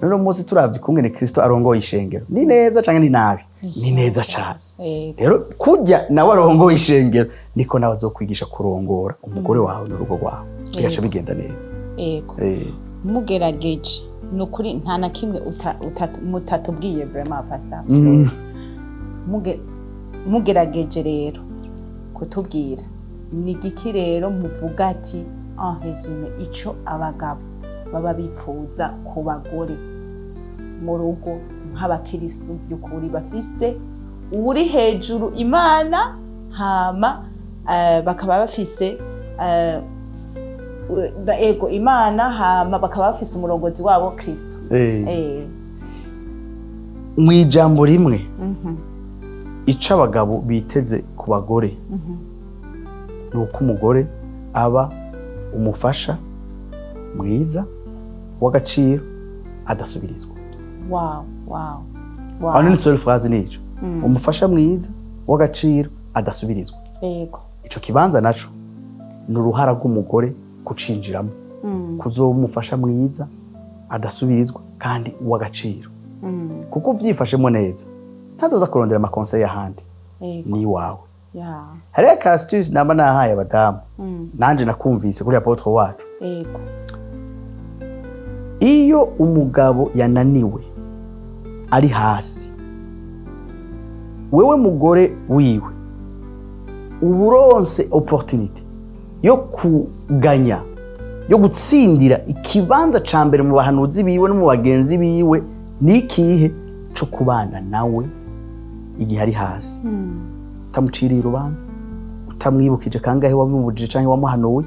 None munsi turavye ukungene Kristo arongoye ishengero, ni neza canke ni nabi? Ni neza cane. Rero kurya nawe arongoye ishengero, niko nawe azokwigisha kurongora umugore wawe n'urugo rwawe, bigaca bigenda neza.
Mugerageje, ni ukuri nta na kimwe mutatubwiye vraiment, pastor. Mugerageje rero kutubwira ni igiki rero muvuga ati en résumé ico abagabo baba bifuza ku bagore mu rugo, nk'abakirisu by'ukuri bafise uri hejuru Imana, hama bakaba bafise ego Imana, hama bakaba bafise umurongozi wabo Kristo?
Mu ijambo rimwe, ico abagabo biteze ku bagore ni uko umugore aba umufasha mwiza w'agaciro adasubirizwa. Aho ni seule phrase nico: umufasha mwiza w'agaciro adasubirizwa. Ico kibanza naco ni uruhara rw'umugore kucinjiramo, kuzoba umufasha mwiza. Adasubirizwa kandi uw'agaciro, kuko ubyifashemo neza ntazoza kurondera ama conseils ahandi, ni iwawe. Hariho aka astuce namba nahaye abadamu, nanje nakumvise kuri apôtre wacu. Iyo umugabo yananiwe, ari hasi, wewe mugore wiwe uba uronse opportunité yo kuganya, yo gutsindira ikibanza ca mbere mu bahanuzi biwe no mu bagenzi biwe. Ni ikihe? Co kubana nawe igihe ari hasi, utamuciriye urubanza, utamwibukije kangahe wamubujije canke wamuhanuye,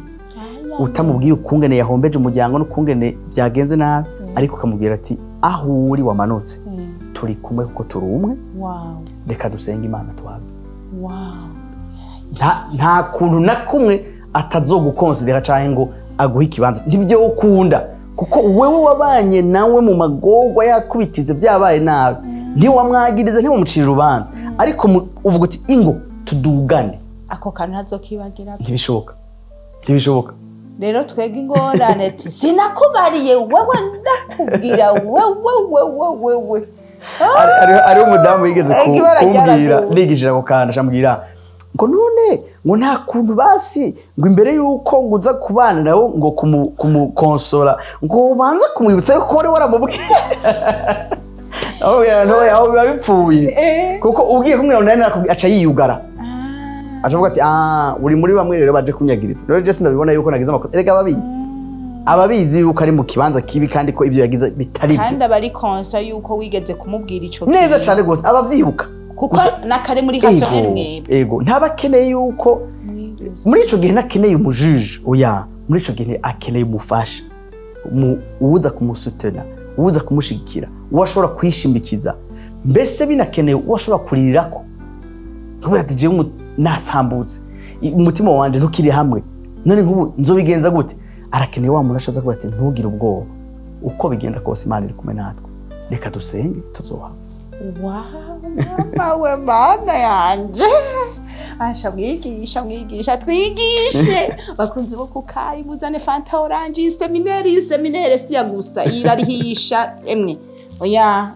utamubwiye ukungene yahombeje umuryango n'ukungene byagenze nabi, ariko ukamubwira ati: "Aho uri wamanutse, turi kumwe kuko turi umwe. Reka dusenge Imana tuhabe." Nta kuntu na kumwe atazogukonsidera canke ngo aguhe ikibanza. Ntibyo ukunda, kuko wewe wabanye nawe mu magorwa, yakubitize, byabaye nabi, ntiwamwagiriza, ntiwamucira urubanza, ariko uvuga uti: "Ingo tudugane."
Ako kantu ntazokibagira.
Ntibishoboka, ntibishoboka.
Rero twebwe ingorane ati: "Sinakubariye wewe, ndakubwira wewe, wewe, wewe."
Hariho umudamu yigeze
Ibara
kumbwira,
ryaraguye.
nigishije ako kantu, acambwira ngo: "None ngo nta kuntu basi ngo imbere y'uko ngo uza kubana nawe ngo kumukonsora ngo ubanza kumwibutsa yuko wari waramubwiye?" Aho ntoya, aho biba bipfuye, kuko ugiye kumwira ngo nari narakubwiye, aca yiyugara, aca avuga ati: "Ah, uri muri bamwe rero baje kunyagiriza." Rero je sindabibona yuko nagize amakosa. Erega ababizi yuko ari mu kibanza kibi kandi ko ivyo yagize bitari byo.
Kandi aba ari conscient yuko wigeze kumubwira ico
Neza
kintu.
cane gose, abavyibuka.
Kuko nakare muri rationnel mwebwe.
Ego, ntaba akeneye yuko muri ico gihe ntakeneye umujuje, oya. Muri ico gihe akeneye umufasha, uwuza kumusutena, uwuza kumushigikira, uwo ashobora kwishimikiza, mbese binakenewe uwo ashobora kuririrako, kubera ati: "Jewe nasambutse, umutima wanje ntukiri hamwe, none nk'ubu nzobigenza gute?" Arakeneye wa muntu ashaza kuvuga ati: "Ntugire ubwoba, uko bigenda kose Imana iri kumwe natwe, reka dusenge, tuzoha."
Wow, mama we, Mana yanje, asha mwigisha, mwigisha, twigishe. Bakunzi bo kukayi, muzane Fanta orange. Iyi séminaire, iyi séminaire si ya gusa, irarihisha emwe, oya.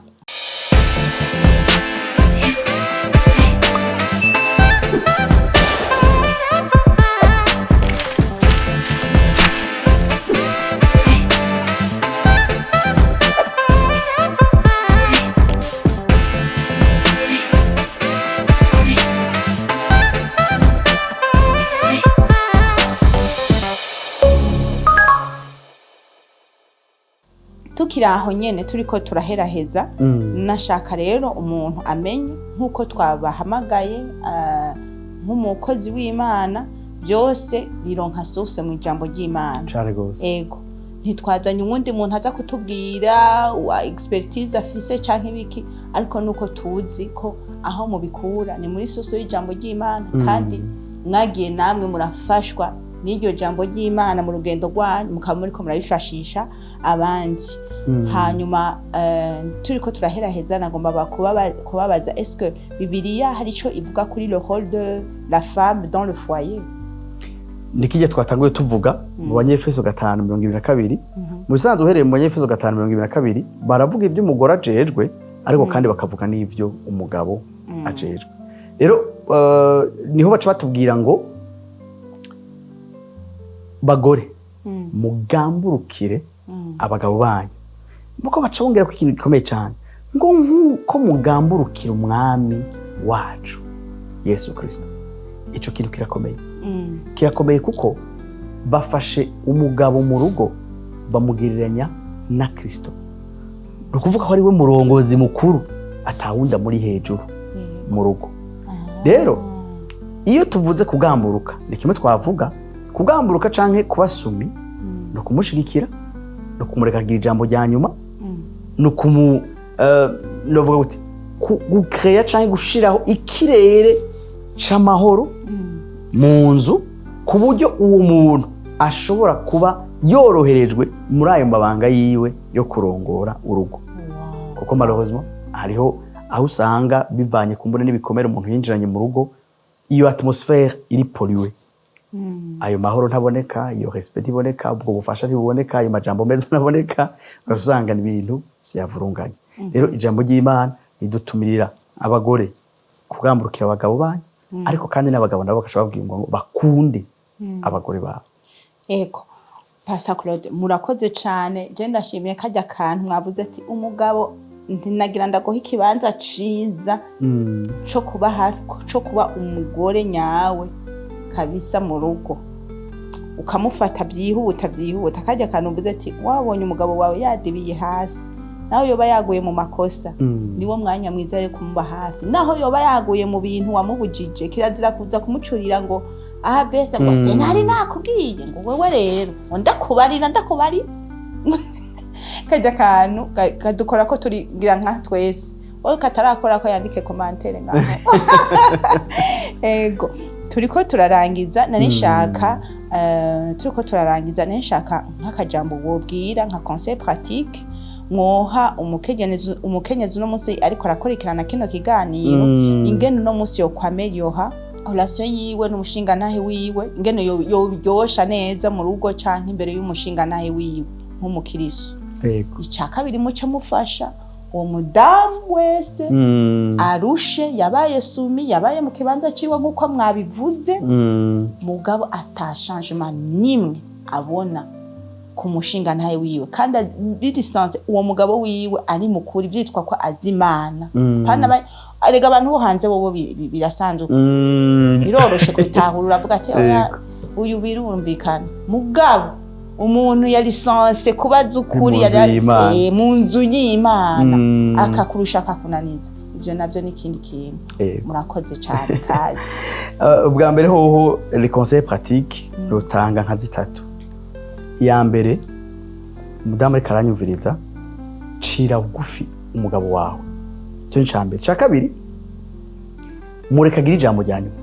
Tukiri aho nyene, turiko turaheraheza, nashaka rero umuntu amenye nk'uko twabahamagaye, nk'umukozi w'Imana, byose bironka source mu ijambo ry'Imana.
Cane gose.
Ego, ntitwazanye uwundi muntu aza kutubwira wa expertise afise canke ibiki, ariko nuko tuzi ko aho mubikura ni muri source y'ijambo ry'Imana, kandi mwagiye namwe murafashwa n'iryo jambo ry'Imana mu rugendo rwanyu, mukaba muriko murabifashisha abandi. Hanyuma turiko turaheraheza, nagomba kubabaza: est-ce que Bibiliya hari ico ivuga kuri le rôle de la femme dans le foyer?
Ni kijya twatanguye tuvuga mu Banyefeso 5:22. Mu bisanzwe, uhereye mu Banyefeso 5:22, baravuga ibyo umugore ajejwe, ariko kandi bakavuga n'ibyo umugabo ajejwe. Rero niho baca batubwira ngo: "Bagore, mugamburukire abagabo banyu." Muko baca bongera ko ikintu gikomeye cyane ngo: "Nk'uko mugamburukira Umwami wacu Yesu Kirisito." Ico kintu kirakomeye, kirakomeye, kuko bafashe umugabo mu rugo bamugereranya na Kristo. Ni ukuvuga ko ari we murongozi mukuru, atawundi amuri hejuru mu rugo. Rero iyo tuvuze kugamburuka, ni kimwe twavuga kugamburuka canke kuba soumis, ni ukumushigikira, ni ukumureka agira ijambo rya nyuma, ni ukumu novuga gute, gukeya canke gushiraho ikirere c'amahoro mu nzu, ku buryo uwo muntu ashobora kuba yoroherejwe muri ayo mabanga yiwe yo kurongora urugo. Kuko malheureusement hariho aho usanga bivanye ku mbone n'ibikomere umuntu yinjiranye mu rugo, iyo atmosphère iri polluée. Ayo mahoro ntaboneka, iyo respect ntiboneka, ubwo bufasha ntibuboneka, ayo majambo meza ntaboneka, usanga ni ibintu vyavurunganye. Rero ijambo ry'Imana ridutumirira abagore kugamburukira abagabo banyu, ariko kandi n'abagabo nabo bakaca babwirwa ngo bakunde abagore babo.
Ego, Pastor Claude, murakoze cane. Je ndashimiye kajya kantu mwavuze ati umugabo ntinagira ndaguha ikibanza ciza co kuba hafi, co kuba umugore nyawe kabisa mu rugo, ukamufata byihuta byihuta. Kajya kantu uvuze ati wabonye umugabo wawe yadibiye hasi, nawe yoba yaguye mu makosa, niwo mwanya mwiza rero kumuba hafi, naho yoba yaguye mu bintu wamubujije. Kirazira kuza kumucurira ngo aha bese ngo sinari nakubwiye, ngo wewe rero ngo ndakubarira, ndakubarira. Kajya kantu kadukora ko turi ngira nka twese. Wowe katarakora ko yandike commentaire ngaho. Ego, turiko turarangiza. Nari nshaka turiko turarangiza, nari nshaka nk'akajambo wobwira nka conseil pratique mwoha umukenyezi uno munsi ariko arakurikirana kino kiganiro, ingene uno munsi yokwameliora relation yiwe n'umushingantahe wiwe, ingene yoryosha neza mu rugo canke imbere y'umushingantahe wiwe nk'umukiristo. Ica kabiri, muce mufasha uwo mudamu wese arushe, yabaye soumis, yabaye mu kibanza ciwe nk'uko mwabivuze, mugabo ata changement nimwe abona ku mushingantahe wiwe, kandi birisanze uwo mugabo wiwe ari mukuri, byitwa ko azi Imana. Pana erega abantu bo hanze bobo birasanzwe, biroroshe kubitahura, uravuga ati oya, uyu birumvikana. Mugabo umuntu yari censé kubaza ukuri,
Mu nzu
yari
y'Imana.
Mu nzu y'Imana, akakurusha, akakunaniza, ivyo navyo ni ikindi kintu. Murakoze cane kazi.
Ubwa mbere hoho, les conseils pratiques rutanga nka zitatu. Iya mbere, umudamu ariko aranyumviriza, cira bugufi umugabo wawe, icyo ni icya mbere. Icya kabiri, mureka agire ijambo rya nyuma.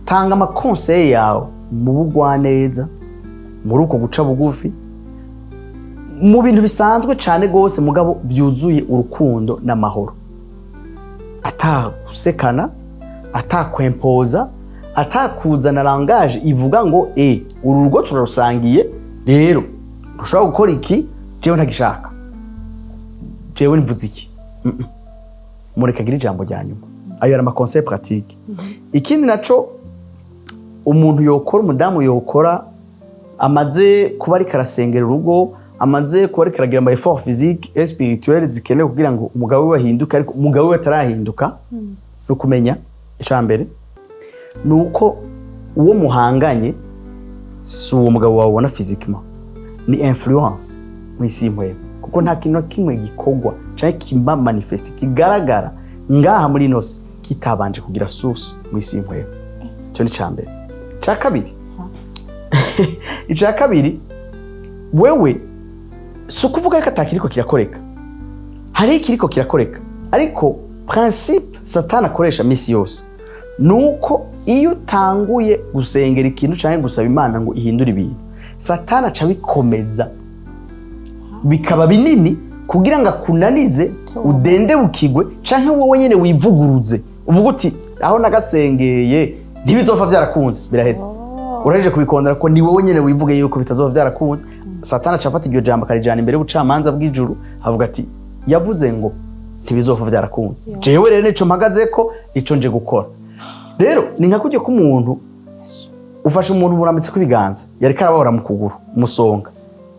Tanga ama conseils yawe mu bugwaneza, muri uko guca bugufi, mu bintu bisanzwe cyane rwose, mugabo byuzuye urukundo n'amahoro, atagusekana, atakwempoza, atakuzana langage ivuga ngo uru rugo turarusangiye, rero ntushobora gukora iki jewe ntagishaka, jewe mvuze iki. Mureka agire ijambo rya nyuma. Ayo ari ama conseils pratiques. Ikindi naco umuntu yokora, umudamu yokora amaze kuba ariko arasengera urugo, amaze kuba ariko aragira ama effort physique et spirituel zikenewe kugira ngo umugabo we ahinduke, ariko umugabo we atarahinduka, no kumenya icambere ni uko uwo muhanganye si uwo mugabo wawe ubona physiquement, ni influence mu isi y'impwemu, kuko nta kintu na kimwe gikorwa canke kiba manifeste, kigaragara ngaha muri ino si kitabanje kugira source mu isi y'impwemu. Icyo ni icambere. Ica kabiri, wewe si ukuvuga ko atakiriko kirakoreka, hari ikiriko kirakoreka, ariko principe Satani akoresha misi yose ni uko iyo utanguye gusengera ikintu cyangwa gusaba Imana ngo ihindure ibintu, Satani aca bikomeza bikaba binini kugira ngo akunanize, udendebukigwe, canke wowe nyene wivuguruze, uvuga uti aho nagasengeye ntibizopfa byarakunze, biraheze. Urahejeje kubikondera ko ni wowe nyene wivuge yuko bitazova byarakunze. Satani aca afata iryo jambo akarijana imbere y'ubucamanza bw'ijuru, avuga ati yavuze ngo ntibizopfa byarakunze, jewe rero nico mpagazeko, ico nje gukora rero ni nka kurya k'umuntu ufashe umuntu, murambitse ibiganza, yariko arababara mu kuguru, umusonga,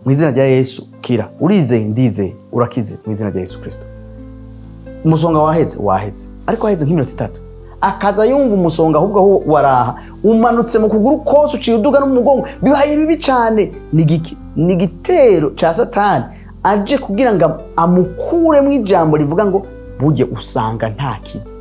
mu izina rya Yesu kira, urizeye, ndizeye, urakize mu izina rya Yesu Kristo. Umusonga waheze, waheze, ariko waheze nk'iminota 3, akaza yumva umusonga ahubwo aho waraha umanutse mu kuguru kose, uciye uduga no mu mugongo, bibaye bibi cane. Ni giki? Ni igitero ca Satani aje kugira ngo amukuremo ijambo rivuga ngo burya usanga ntakize.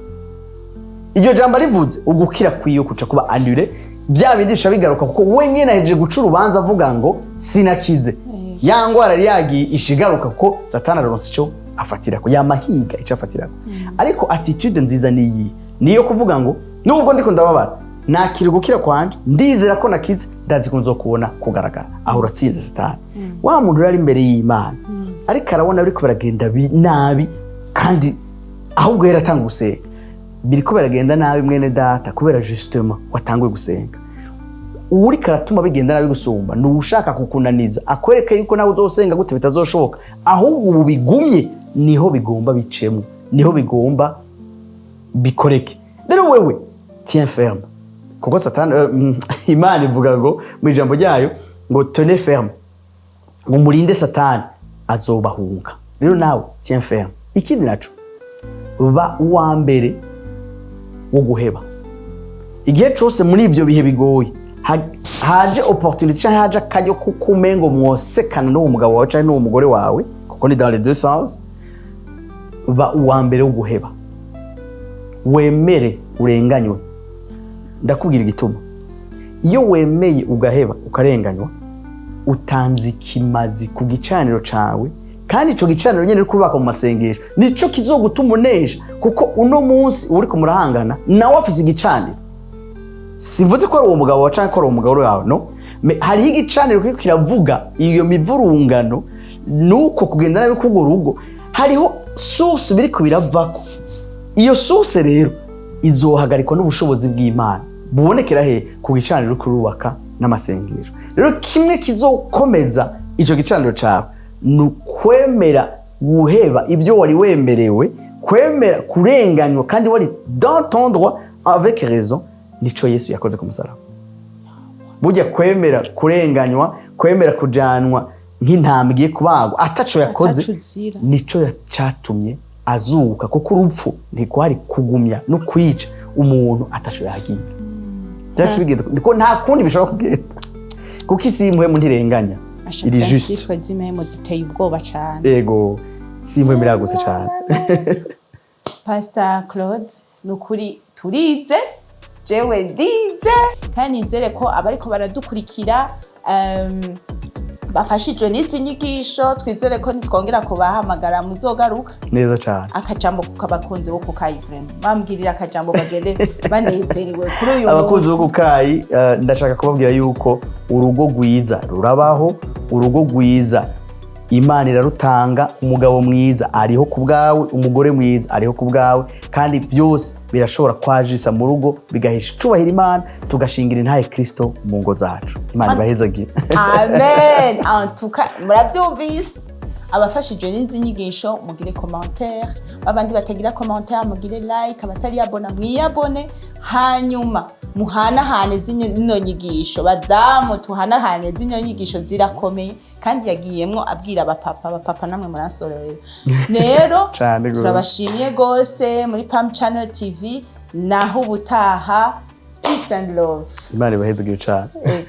Iryo jambo rivuze, ugukira kwiyo kuca kuba annulé, bya bindi bica bigaruka, kuko we nyene ahejeje guca urubanza avuga ngo sinakize. Ya ngwara yari yagiye ishigaruka, kuko Satani aronse ico afatirako, yamahiga ico afatirako. Ariko attitude nziza niyi niyo kuvuga ngo nubwo ndiko ndababara, nakira gukira kwanje, ndizera ko nakize, ndazi ko nzokubona kugaragara. Aho uratsinze Satani. Wa muntu rero ari imbere y'Imana, ariko arabona biriko biragenda nabi, kandi ahubwo yari atanga gusenga. Biriko biragenda nabi, mwene data, kubera justement watanguye gusenga. Uwuriko aratuma bigenda nabi gusumba ni uwushaka kukunaniza, akwereka yuko nawe uzosenga gute bitazoshoboka. Ahubwo ubu bigumye niho bigomba bicemo, niho bigomba bikoreke. Rero wewe tiens ferme, kuko Satani, Imana ivuga ngo mu ijambo ryayo ngo "tenez ferme", ngo murinde Satani azobahunga. Rero nawe tiens ferme. Ikindi naco, ba uwa mbere wo guheba igihe cose muri ivyo bihe bigoye. Haje opportunity canke haje akaryo kukumengo mwosekana n'uwo mugabo wawe canke n'uwo mugore wawe, kuko ni dans les deux sens, ba uwa mbere wo guheba, wemere urenganywe. Ndakubwira igituma: iyo wemeye ugaheba ukarenganywa, utanze ikimazi ku gicaniro cawe, kandi ico gicaniro nyene uri kubaka mu masengesho nico kizogutuma unesha, kuko uno munsi uriko murahangana nawe afise igicaniro. Sivuze ko ari uwo mugabo wawe canke ko ari uwo mugabo wawe, no. Mais hariho igicaniro kiriko kiravuga iyo mivurungano nuko kugenda nabi k'urwo rugo. Hariho source biriko biravako. Iyo source rero izohagarikwa n'ubushobozi bw'Imana bubonekera he? Ku gicaniro uriko urubaka n'amasengesho. Rero kimwe kizokomeza ico gicaniro cawe ni ukwemera guheba ibyo wari wemerewe, kwemera kurenganywa kandi wari dans ton droit, avec raison. Nico Yesu yakoze ku musaraba. Burya kwemera kurenganywa, kwemera kujanwa nk'intama igiye kubagwa ataco yakoze,
Ataco uzira.
nico catumye azuka, kuko urupfu ntikwari kugumya no kwica umuntu ataco yagiye. Byaci bigenda niko, nta kundi bishobora kugenda, kuko isi y'impwemu ntirenganya, iri juste.
Principe z'impwemu ziteye ubwoba cane.
Ego, isi y'impwemu iragutse cane.
Pastor Claude, ni ukuri turize, jewe ndize, kandi nizere ko abariko baradukurikira bafashijwe n'izi nyigisho. Twizere ko nitwongera kubahamagara muzogaruka.
Neza cane.
Akajambo kabakunzi bo kukayi, vraiment bambwirira akajambo bagende banezerewe kuri uyu
Abakunzi bo
munsi.
Kukayi, ndashaka kubabwira yuko urugo rwiza rurabaho. Urugo rwiza Imana irarutanga. Umugabo mwiza ariho ku bwawe, umugore mwiza ariho ku bwawe, kandi byose birashobora kwajisa mu rugo, bigahesha icubahiro Imana, tugashingira intahe Kristo mu ngo zacu. Imana ibahezagire.
Amen. En tout cas, murabyumvise, abafashijwe n'izi nyigisho mugire commentaire, babandi batagira commentaire mugire like, abatari abona mwiyabone, hanyuma muhanahane zino nyigisho. Badamu, tuhanahane zino nyigisho, zirakomeye, kandi yagiyemwo abwira abapapa. Abapapa namwe muransorera rero.
Cane gose.
Turabashimiye gose muri Pam Channel TV. Naho ubutaha, peace and love.
Imana ibahezagire cane.
Eh.